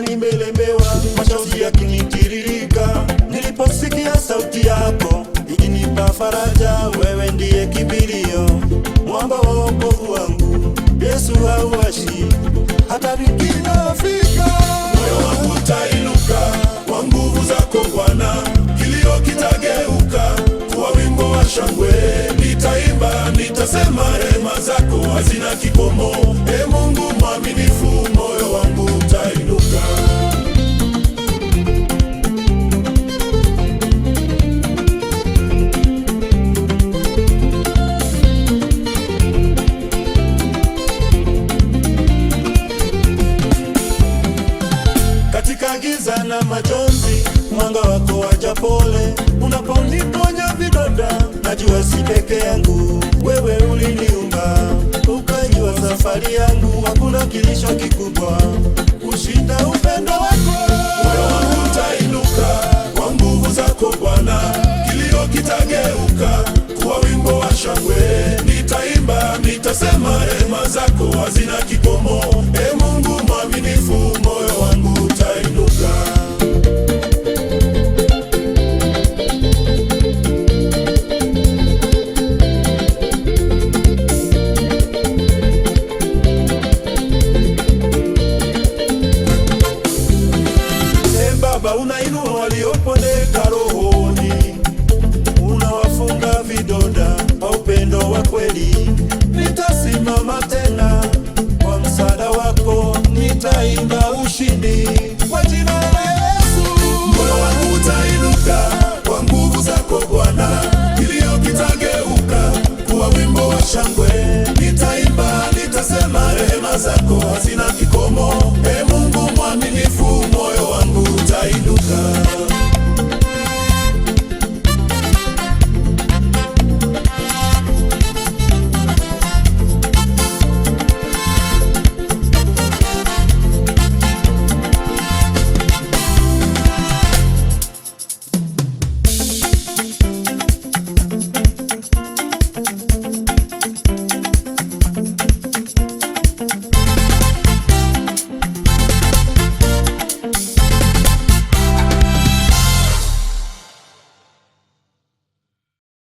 Nilipokuwa nimelemewa, machozi yakinitiririka, niliposikia sauti yako ikinipa faraja. Wewe ndiye kimbilio, mwamba wa wokovu wangu, Yesu hauachi hata nikidhoofika. Moyo wangu utainuka kwa nguvu zako Bwana, kilio kitageuka kuwa wimbo wa shangwe. Nitaimba, nitasema rehema zako hazina kikomo. E Mungu mwaminifu, moyo wangu utainuka. Katika giza na majonzi, mwanga wako waja pole, unaponiponya vidonda, najua si peke yangu. Wewe uliniumba, ukajua safari yangu, hakuna kilicho kikubwa kushinda upendo wako. Moyo wangu utainuka kwa nguvu zako Bwana, kilio kitageuka kuwa wimbo wa shangwe. Nitaimba, nitasema rehema zako hazina kikomo. E Mungu mwaminifu, moyo wangu utainuka. E Baba, unainua waliopondeka rohoni, unawafunga vidonda kwa upendo wa kweli. Nitasimama tena kwa msaada wako, nitaimba.